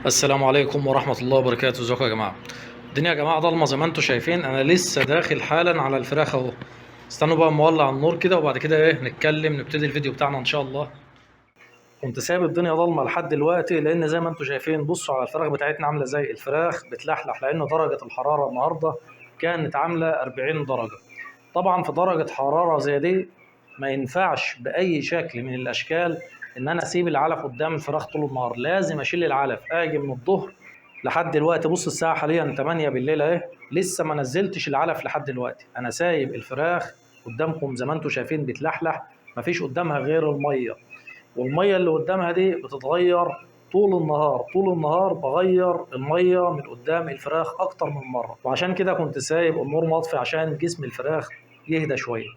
السلام عليكم ورحمة الله وبركاته. ازيكم يا جماعة؟ الدنيا يا جماعة ضلمة زي ما انتم شايفين. انا لسه داخل حالا على الفراخ اهو. استنوا بقى مولع النور كده وبعد كده ايه نتكلم، نبتدي الفيديو بتاعنا ان شاء الله. كنت سايب الدنيا ضلمة لحد دلوقتي لان زي ما انتم شايفين، بصوا على الفراخ بتاعتنا عاملة ازاي. الفراخ بتلحلح لان درجة الحرارة النهاردة كانت عاملة 40 درجة. طبعا في درجة حرارة زي دي ما ينفعش بأي شكل من الأشكال إن أنا أسيب العلف قدام الفراخ طول النهار، لازم أشيل العلف. أجي من الظهر لحد دلوقتي، بص الساعة حاليا 8 بالليل أهي، لسه ما نزلتش العلف لحد دلوقتي. أنا سايب الفراخ قدامكم زي ما انتم شايفين بتلحلح، مفيش قدامها غير المية، والمية اللي قدامها دي بتتغير طول النهار. طول النهار بغير المية من قدام الفراخ أكتر من مرة، وعشان كده كنت سايب النور مطفي عشان جسم الفراخ يهدى شوية.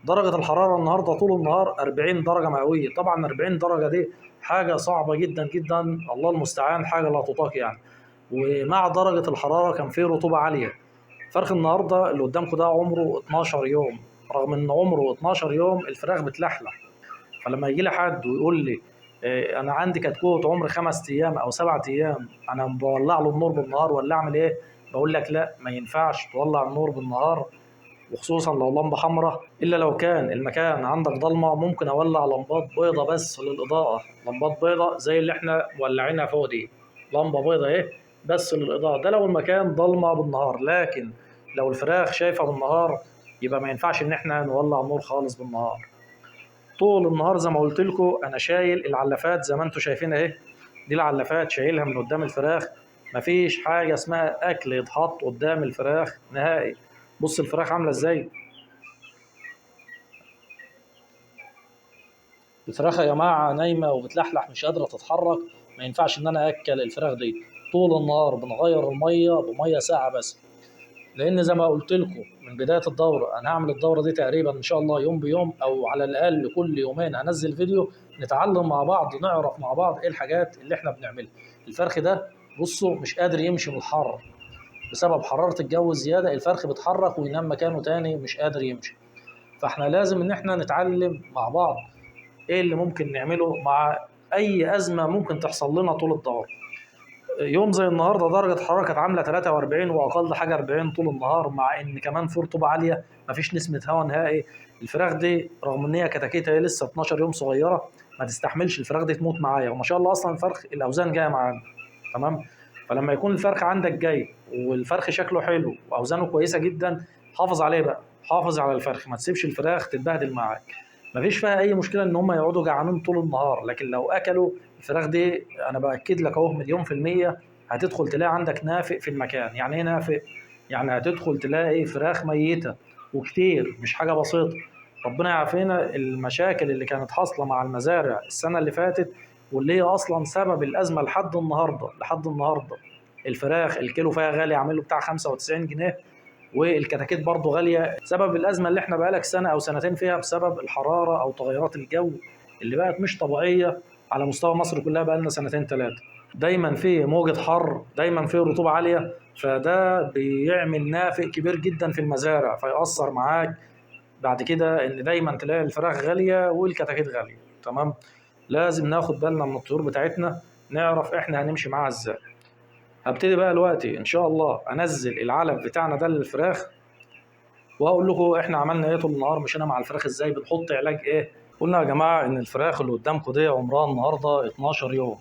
درجة الحرارة النهاردة طول النهار 40 درجة مئوية. طبعا 40 درجة دي حاجة صعبة جدا جدا، الله المستعان، حاجة لا تطاق يعني. ومع درجة الحرارة كان في رطوبة عالية. فرخ النهاردة اللي قدامكم ده عمره 12 يوم، رغم ان عمره 12 يوم الفراخ بتلحلح. فلما يجي لي حد ويقول لي انا عندي كتكوت عمر 5 ايام او 7 ايام، انا بولع له النور بالنهار ولا اعمل ايه؟ بقول لك لا، ما ينفعش تولع النور بالنهار، وخصوصا لو لمبة حمراء، الا لو كان المكان عندك ضلمة. ممكن اولع لمبات بيضة بس للاضاءة، لمبات بيضة زي اللي احنا مولعينها فوق دي، لمبة بيضة اهي بس للاضاءة، ده لو المكان ضلمة بالنهار. لكن لو الفراخ شايفه بالنهار يبقى ما ينفعش ان احنا نولع نور خالص بالنهار. طول النهار زي ما قلت لكم انا شايل العلافات زي ما انتم شايفين اهي، دي العلافات شايلها من قدام الفراخ. مفيش حاجة اسمها اكل يتحط قدام الفراخ نهائي. بص الفراخ عامله ازاي. الفراخ يا جماعة نايمة وبتلحلح مش قادرة تتحرك، ما ينفعش ان انا اكل الفراخ دي. طول النهار بنغير المية بميه ساقعه بس، لان زي ما قلت لكم من بداية الدورة انا هعمل الدورة دي تقريبا ان شاء الله يوم بيوم، او على الاقل كل يومين هنزل فيديو نتعلم مع بعض، نعرف مع بعض ايه الحاجات اللي احنا بنعملها. الفرخ ده بصوا مش قادر يمشي من الحر بسبب حرارة الجو الزيادة، الفرخ بيتحرك وينام مكانه تاني مش قادر يمشي. فاحنا لازم ان احنا نتعلم مع بعض ايه اللي ممكن نعمله مع اي ازمة ممكن تحصل لنا طول الدورة. يوم زي النهارده درجه الحرارة كانت عامله 43 واقل حاجة 40 طول النهار، مع ان كمان في رطوبة عالية، مفيش نسمه هواء نهائي. الفراخ دي رغم ان هي كتاكيت هي لسه 12 يوم صغيرة، ما تستحملش الفراخ دي تموت معايا. وما شاء الله اصلا الفرخ الاوزان جاية معانا تمام. فلما يكون الفرخ عندك جاي والفرخ شكله حلو واوزانه كويسة جدا، حافظ عليه بقى، حافظ على الفرخ، ما تسيبش الفراخ تتبهدل معاك. مفيش فيها اي مشكلة ان هم يقعدوا جعانين طول النهار، لكن لو اكلوا الفراخ دي انا باكد لك اهو 1,000,000% هتدخل تلاقي عندك نافق في المكان. يعني ايه نافق؟ يعني هتدخل تلاقي فراخ ميته وكتير، مش حاجة بسيطة. ربنا يعافينا. المشاكل اللي كانت حاصله مع المزارع السنة اللي فاتت واللي هي اصلا سبب الازمة لحد النهارده، لحد النهارده الفراخ الكيلو فيها غالي، عامل له بتاع 95 جنيه، والكتاكيت برضو غالية. سبب الازمة اللي احنا بقالك سنة او سنتين فيها بسبب الحرارة او تغيرات الجو اللي بقت مش طبيعية على مستوى مصر كلها بقالنا سنتين ثلاثة. دايما في موجه حر، دايما في رطوبة عالية، فده بيعمل نافق كبير جدا في المزارع، فيأثر معاك بعد كده ان دايما تلاقي الفراخ غالية والكتاكيت غالية. تمام، لازم ناخد بالنا من الطيور بتاعتنا، نعرف احنا هنمشي معاها ازاي. هبتدي بقى دلوقتي ان شاء الله انزل العلف بتاعنا ده للفراخ، وهقول لكم احنا عملنا ايه طول النهار، مشينا مع الفراخ ازاي، بنحط علاج ايه. قلنا يا جماعة ان الفراخ اللي قدامكم دي عمرها النهارده 12 يوم،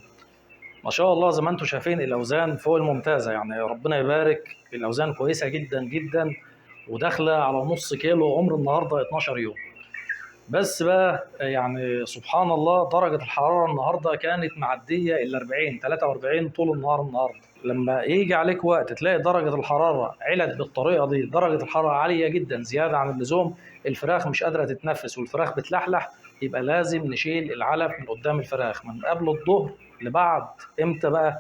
ما شاء الله زي ما انتم شايفين الاوزان فوق الممتازة، يعني ربنا يبارك، الاوزان كويسة جدا جدا وداخله على نص كيلو، عمر النهارده 12 يوم بس بقى. يعني سبحان الله درجة الحرارة النهاردة كانت معدية ال 40 43 طول النهار النهاردة. لما يجي عليك وقت تلاقي درجة الحرارة علت بالطريقة دي، درجة الحرارة عالية جدا زيادة عن اللزوم، الفراخ مش قادرة تتنفس والفراخ بتلحلح، يبقى لازم نشيل العلف من قدام الفراخ من قبل الظهر لبعد امتى بقى؟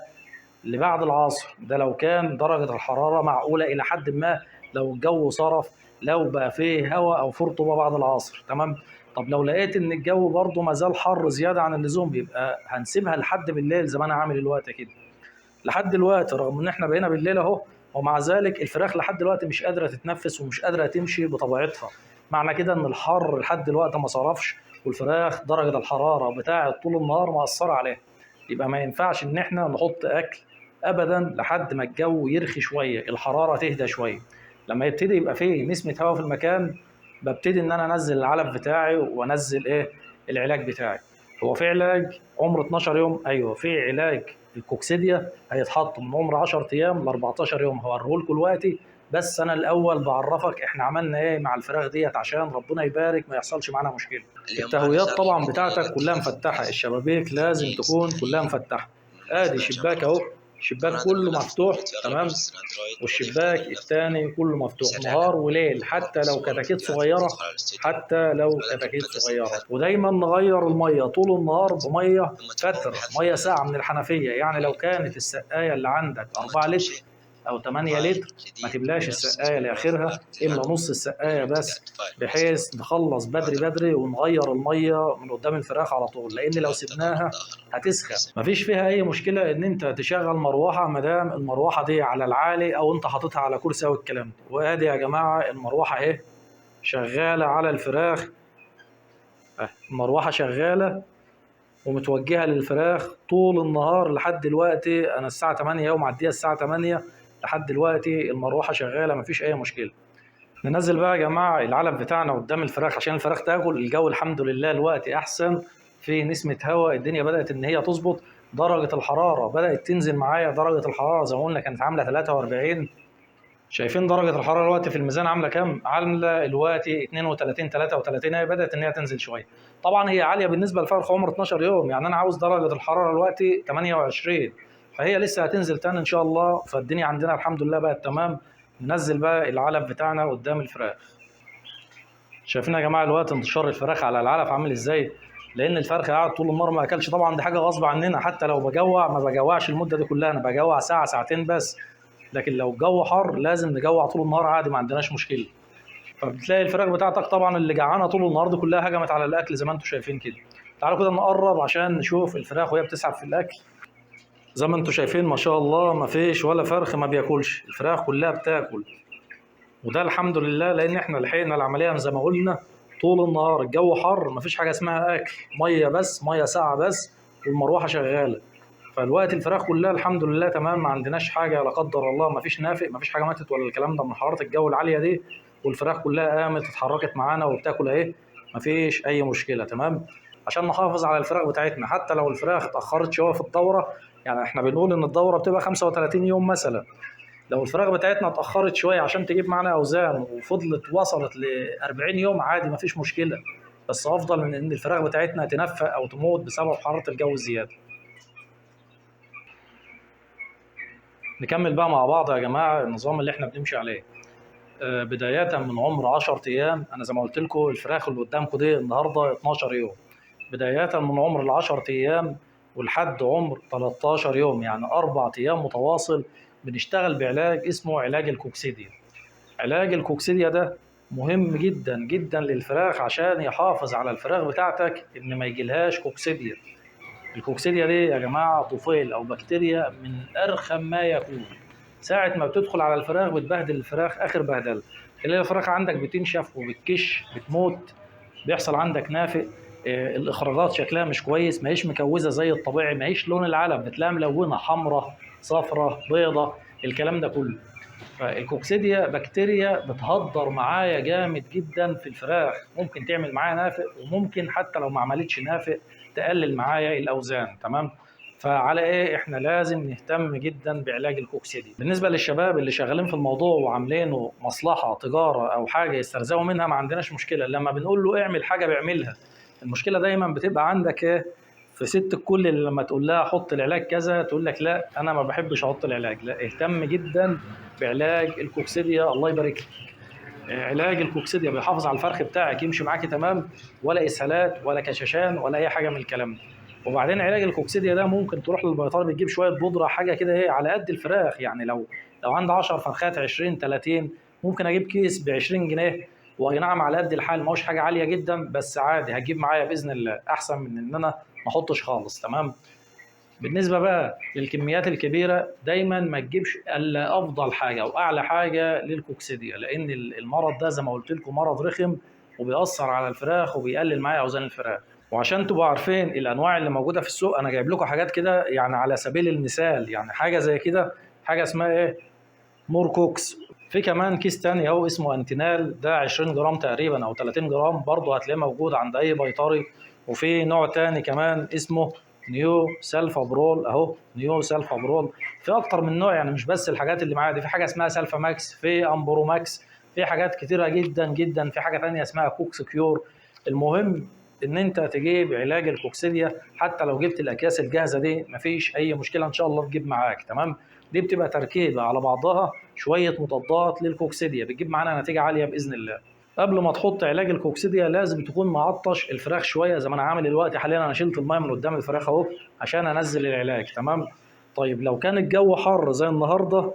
لبعد العصر. ده لو كان درجة الحرارة معقولة إلى حد ما، لو الجو صرف، لو بقى فيه هواء أو فيه رطوبة بعد العصر. تمام. طب لو لقيت ان الجو برضو ما زال حر زيادة عن اللزوم، يبقى هنسيبها لحد بالليل زي ما انا عامل الوقت كده. لحد دلوقتي رغم ان احنا بقينا بالليل اهو، ومع ذلك الفراخ لحد دلوقتي مش قادرة تتنفس ومش قادرة تمشي بطبيعتها. معنى كده ان الحر لحد دلوقتي ما صرفش، والفراخ درجه الحرارة بتاعه طول النهار مأثره عليها. يبقى ما ينفعش ان احنا نحط اكل ابدا لحد ما الجو يرخي شوية، الحرارة تهدى شوية. لما يبتدي يبقى فيه نسمه هواء في المكان ببتدي ان انا انزل العلف بتاعي وانزل ايه العلاج بتاعي. هو في علاج عمر 12 يوم؟ ايوه في علاج الكوكسيديا هيتحط من عمر 10 ايام ل 14 يوم، هوريه لكم دلوقتي. بس انا الاول بعرفك احنا عملنا ايه مع الفراخ ديت عشان ربنا يبارك ما يحصلش معانا مشكلة. التهويات طبعا بتاعتك كلها مفتحة، الشبابيك لازم تكون كلها مفتحة. ادي شباك اهو، الشباك كله مفتوح تمام، والشباك الثاني كله مفتوح نهار وليل، حتى لو كتاكيت صغيرة، حتى لو كتاكيت صغيرة. ودايما نغير المية طول النهار بميه فترة، مية ساقعه من الحنفية. يعني لو كانت السقاية اللي عندك 4 لتر او 8 لتر ما تملاش السقاية لاخرها، الا نص السقاية بس، بحيث نخلص بدري بدري ونغير المية من قدام الفراخ على طول، لان لو سبناها هتسخن. مفيش فيها اي مشكلة ان انت تشغل مروحة ما دام المروحة دي على العالي او انت حاططها على كرسي او الكلام ده. وادي يا جماعة المروحة اهي شغالة على الفراخ، المروحة شغالة ومتوجهه للفراخ طول النهار لحد دلوقتي. انا الساعة 8 ومعديه الساعة 8 لحد دلوقتي المروحة شغالة، مفيش اي مشكلة. ننزل بقى يا جماعة العلف بتاعنا قدام الفراخ عشان الفراخ تاكل. الجو الحمد لله الوقت احسن، في نسمه هواء، الدنيا بدات ان هي تظبط، درجه الحرارة بدات تنزل معايا. درجه الحرارة زي ما قلنا كانت عامله 43، شايفين درجه الحرارة الوقت في الميزان عامله كام؟ عامله الوقت 32 33، هي بدات ان هي تنزل شوية. طبعا هي عالية بالنسبة لفرخ عمر 12 يوم، يعني انا عاوز درجه الحرارة الوقت 28، فهي لسه هتنزل تاني ان شاء الله. فالدنيا عندنا الحمد لله بقت تمام. ننزل بقى العلف بتاعنا قدام الفراخ. شايفين يا جماعة الوقت انتشار الفراخ على العلف عامل ازاي؟ لان الفرخ قاعد طول النهار ما اكلش. طبعا دي حاجة غصب عننا، حتى لو بجوع ما بجوعش المدة دي كلها، انا بجوع ساعة ساعتين بس، لكن لو الجو حر لازم نجوع طول النهار عادي، ما عندناش مشكلة. فبتلاقي الفراخ بتاعتك طبعا اللي جعانة طول النهار دي كلها هجمت على الاكل زي ما انتم شايفين كده. تعالوا كده نقرب عشان نشوف الفراخ وهي بتسحب في الاكل. زي ما انتم شايفين ما شاء الله ما فيش ولا فرخ ما بياكلش، الفراخ كلها بتاكل، وده الحمد لله لان احنا لحقنا العملية زي ما قلنا طول النهار. الجو حر، ما فيش حاجة اسمها اكل، مية بس، مية ساقعه بس، والمروحه شغالة. فالوقت الفراخ كلها الحمد لله تمام، ما عندناش حاجة لا قدر الله، ما فيش نافق، ما فيش حاجة ماتت ولا الكلام ده من حرارة الجو العالية دي، والفراخ كلها قامت اتحركت معانا وبتاكل اهي، ما فيش اي مشكلة تمام. عشان نحافظ على الفراخ بتاعتنا حتى لو الفراخ اتاخرت شوية في الدورة، يعني احنا بنقول ان الدورة بتبقى 35 يوم مثلا، لو الفراخ بتاعتنا اتاخرت شوية عشان تجيب معانا اوزان وفضلت وصلت ل 40 يوم عادي ما فيش مشكلة، بس افضل من ان الفراخ بتاعتنا تنفق او تموت بسبب حرارة الجو الزيادة. نكمل بقى مع بعض يا جماعة النظام اللي احنا بنمشي عليه. بداية من عمر 10 ايام، انا زي ما قلت لكم الفراخ اللي قدامكم دي النهارده 12 يوم، بداية من عمر ال 10 ايام ولحد عمر 13 يوم، يعني 4 ايام متواصل بنشتغل بعلاج اسمه علاج الكوكسيديا. علاج الكوكسيديا ده مهم جدا جدا للفراخ عشان يحافظ على الفراخ بتاعتك ان ما يجيلهاش كوكسيديا. الكوكسيديا دي يا جماعة طفيل او بكتيريا من ارخم ما يكون، ساعة ما بتدخل على الفراخ بتبهدل الفراخ اخر بهدله، تلاقي الفراخ عندك بتنشف وبتكش، بتموت، بيحصل عندك نافق، الاخراجات شكلها مش كويس، ما هيش مكوزه زي الطبيعي، ما هيش لون العلف، بتلاقيها ملونة حمراء صفراء بيضة الكلام ده كله. فالكوكسيديا بكتيريا بتهدر معايا جامد جدا في الفراخ، ممكن تعمل معايا نافق، وممكن حتى لو ما عملتش نافق تقلل معايا الاوزان تمام. فعلى ايه احنا لازم نهتم جدا بعلاج الكوكسيديا. بالنسبة للشباب اللي شغالين في الموضوع وعاملينه مصلحة تجارة او حاجة يسترزقوا منها ما عندناش مشكلة، لما بنقول له اعمل حاجة بيعملها. المشكلة دايما بتبقى عندك ايه في ست الكل اللي لما تقول لها حط العلاج كذا تقول لك لا انا ما بحبش احط العلاج. لا، اهتم جدا بعلاج الكوكسيديا، الله يبارك لك. علاج الكوكسيديا بيحافظ على الفرخ بتاعك يمشي معاكي تمام، ولا اسهالات ولا كشاشان ولا اي حاجة من الكلام ده. وبعدين علاج الكوكسيديا ده ممكن تروح للبيطري بتجيب شوية بودره حاجة كده ايه على قد الفراخ، يعني لو عندي 10 فرخات 20 30 ممكن اجيب كيس ب 20 جنيه، واي نعم على قد الحال ما هوش حاجة عالية جدا، بس عادي هتجيب معايا باذن الله، احسن من ان انا ما احطش خالص تمام. بالنسبة بقى للكميات الكبيرة دايما ما تجيبش الا افضل حاجة واعلى حاجة للكوكسيديا، لان المرض ده زي ما قلت لكم مرض رخم وبيأثر على الفراخ وبيقلل معايا اوزان الفراخ. وعشان تبقوا عارفين الانواع اللي موجودة في السوق، انا جايب لكم حاجات كده يعني على سبيل المثال، يعني حاجة زي كده، حاجة اسمها ايه، موركوكس. في كمان كيس تاني اهو اسمه انتينال، ده 20 جرام تقريبا او 30 جرام، برضه هتلاقيه موجود عند اي بيطري. وفي نوع تاني كمان اسمه نيو سلفابرول اهو، نيو سلفابرول. في اكتر من نوع، يعني مش بس الحاجات اللي معايا دي، في حاجة اسمها سلفا ماكس، في امبروماكس، في حاجات كتيرة جدا جدا، في حاجة تانية اسمها كوكس كيور. المهم ان انت تجيب علاج الكوكسيديا، حتى لو جبت الاكياس الجاهزة دي مفيش اي مشكلة ان شاء الله تجيب معاك. تمام، دي بتبقى تركيبه على بعضها شوية مضادات للكوكسيديا، بتجيب معانا نتيجة عالية باذن الله. قبل ما تحط علاج الكوكسيديا لازم تكون معطش الفراخ شوية، زي ما انا عامل دلوقتي حاليا. انا شلت المية من قدام الفراخ اهو عشان انزل العلاج. تمام، طيب لو كان الجو حر زي النهارده،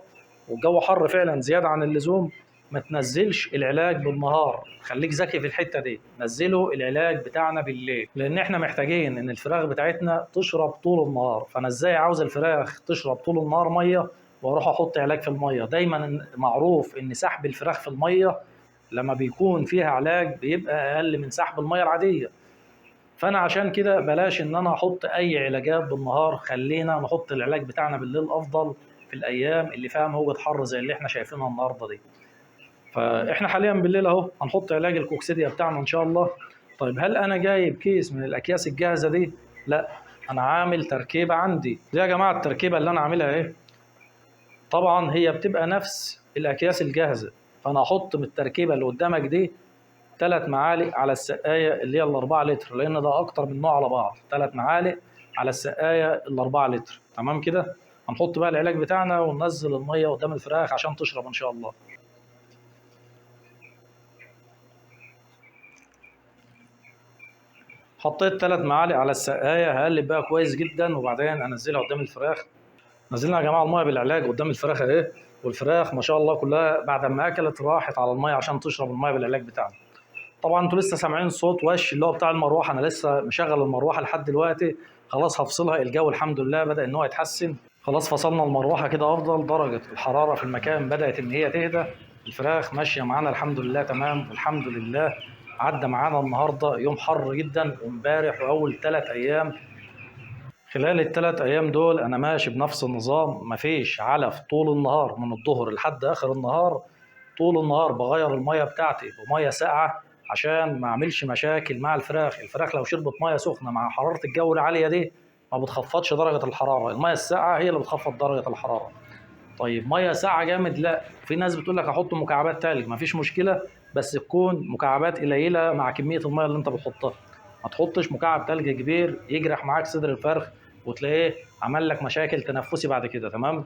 والجو حر فعلا زيادة عن اللزوم، ما تنزلش العلاج بالنهار، خليك ذكي في الحتة دي، نزلوا العلاج بتاعنا بالليل، لان احنا محتاجين ان الفراخ بتاعتنا تشرب طول النهار. فانا ازاي عاوز الفراخ تشرب طول النهار مية واروح احط علاج في المية؟ دايما معروف ان سحب الفراخ في المية لما بيكون فيها علاج بيبقى اقل من سحب المية العادية. فانا عشان كده بلاش ان انا احط اي علاجات بالنهار، خلينا نحط العلاج بتاعنا بالليل افضل في الايام اللي فيها موجة حر زي اللي احنا شايفينها النهارده دي. فاحنا حاليا بالليل اهو هنحط علاج الكوكسيديا بتاعنا ان شاء الله. طيب هل انا جايب كيس من الاكياس الجاهزة دي؟ لا، انا عامل تركيبه عندي. دي يا جماعة التركيبة اللي انا عاملها ايه؟ طبعا هي بتبقى نفس الاكياس الجاهزة، فانا هحط من التركيبة اللي قدامك دي 3 معالق على السقاية اللي هي ال4 لتر، لان ده اكتر من نوع على بعض. 3 معالق على السقاية ال4 لتر. تمام كده، هنحط بقى العلاج بتاعنا وننزل المية قدام الفراخ عشان تشرب ان شاء الله. حطيت 3 معالق على السقاية، هقلب بقى كويس جدا وبعدين انزلها قدام الفراخ. نزلنا يا جماعة المية بالعلاج قدام الفراخ اهي، والفراخ ما شاء الله كلها بعد ما اكلت راحت على المية عشان تشرب المية بالعلاج بتاعنا. طبعا انتوا لسه سامعين صوت وش اللي هو بتاع المروحة، انا لسه مشغل المروحة لحد دلوقتي، خلاص هفصلها. الجو الحمد لله بدا ان هو يتحسن، خلاص فصلنا المروحة كده افضل. درجه الحرارة في المكان بدات ان هي تهدى، الفراخ ماشية معانا الحمد لله تمام. والحمد لله عدى معانا النهارده يوم حر جدا، وامبارح واول 3 ايام. خلال ال3 ايام دول انا ماشي بنفس النظام، مفيش علف طول النهار من الظهر لحد اخر النهار. طول النهار بغير المية بتاعتي بميه ساقعه عشان ما اعملش مشاكل مع الفراخ. الفراخ لو شربت مية سخنة مع حرارة الجو العالية دي ما بتخفضش درجه الحرارة، المية الساقعه هي اللي بتخفض درجه الحرارة. طيب مية ساقعه جامد؟ لا، في ناس بتقول لك احط مكعبات تلج، مفيش مشكلة، بس تكون مكعبات قليله مع كمية المية اللي انت بتحطها. ما تحطش مكعب تلج كبير يجرح معاك صدر الفرخ وتلاقيه عمل لك مشاكل تنفسي بعد كده. تمام.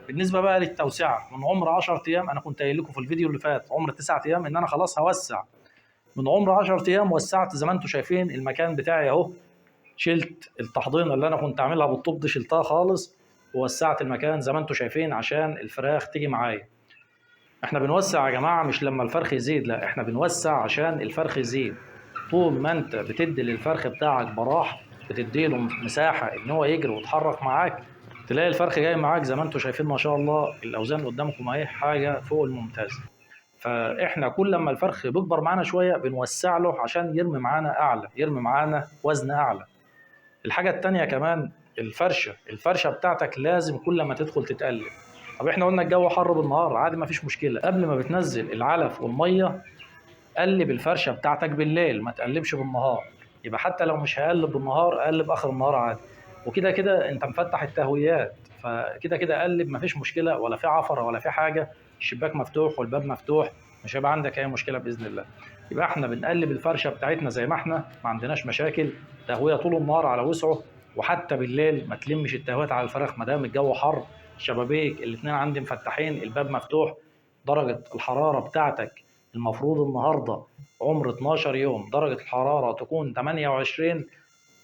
بالنسبة بقى للتوسعه، من عمر 10 ايام، انا كنت قايل لكم في الفيديو اللي فات عمر 9 ايام ان انا خلاص هوسع. من عمر 10 ايام وسعت زي ما انتم شايفين المكان بتاعي اهو، شلت التحضينه اللي انا كنت عاملها بالطوب دي، شلتها خالص ووسعت المكان زي ما انتم شايفين عشان الفراخ تيجي معايا. احنا بنوسع يا جماعة مش لما الفرخ يزيد، لا، احنا بنوسع عشان الفرخ يزيد. طول ما انت بتدي للفرخ بتاعك براح، بتدي له مساحة ان هو يجري ويتحرك معاك، تلاقي الفرخ جاي معاك زي ما انتم شايفين ما شاء الله. الاوزان قدامكم اهي، حاجة فوق الممتاز. فاحنا كل لما الفرخ بيكبر معانا شوية بنوسع له عشان يرمي معانا اعلى، يرمي معانا وزن اعلى. الحاجة التانية كمان الفرشة، الفرشة بتاعتك لازم كل ما تدخل تتقلب. طب احنا قلنا الجو حر بالنهار عادي مفيش مشكلة، قبل ما بتنزل العلف والمية قلب الفرشة بتاعتك بالليل، ما تقلبش بالنهار. يبقى حتى لو مش هقلب بالنهار قلب اخر النهار عادي، وكده كده انت مفتح التهويات، فكده كده قلب مفيش مشكلة، ولا في عفره ولا في حاجة، الشباك مفتوح والباب مفتوح، مش هيبقى عندك اي مشكلة باذن الله. يبقى احنا بنقلب الفرشة بتاعتنا زي ما احنا، ما عندناش مشاكل، تهوية طول النهار على وسعه، وحتى بالليل ما تلمش التهويات على الفراخ ما دام الجو حر. الشبابيك الاثنين عندي مفتحين، الباب مفتوح. درجه الحرارة بتاعتك المفروض النهارده عمر 12 يوم درجه الحرارة تكون 28،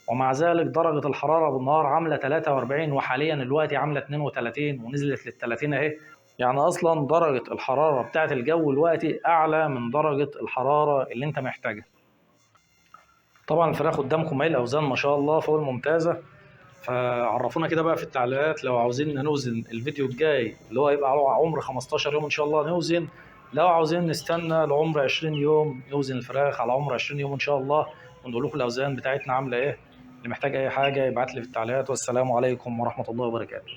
ومع ذلك درجه الحرارة بالنهار عامله 43، وحاليا دلوقتي عامله 32 ونزلت لل 30 اهي. يعني اصلا درجه الحرارة بتاعت الجو دلوقتي اعلى من درجه الحرارة اللي انت محتاجها. طبعا الفراخ قدامكم اهي، الاوزان ما شاء الله فوق الممتازة. فعرفونا كده بقى في التعليقات لو عاوزين نوزن الفيديو الجاي اللي هو هيبقى عمر 15 يوم ان شاء الله نوزن، لو عاوزين نستنى لعمر 20 يوم نوزن الفراخ على عمر 20 يوم ان شاء الله. ونقول لكم الاوزان بتاعتنا عامله ايه. اللي محتاج اي حاجة يبعت لي في التعليقات، والسلام عليكم ورحمة الله وبركاته.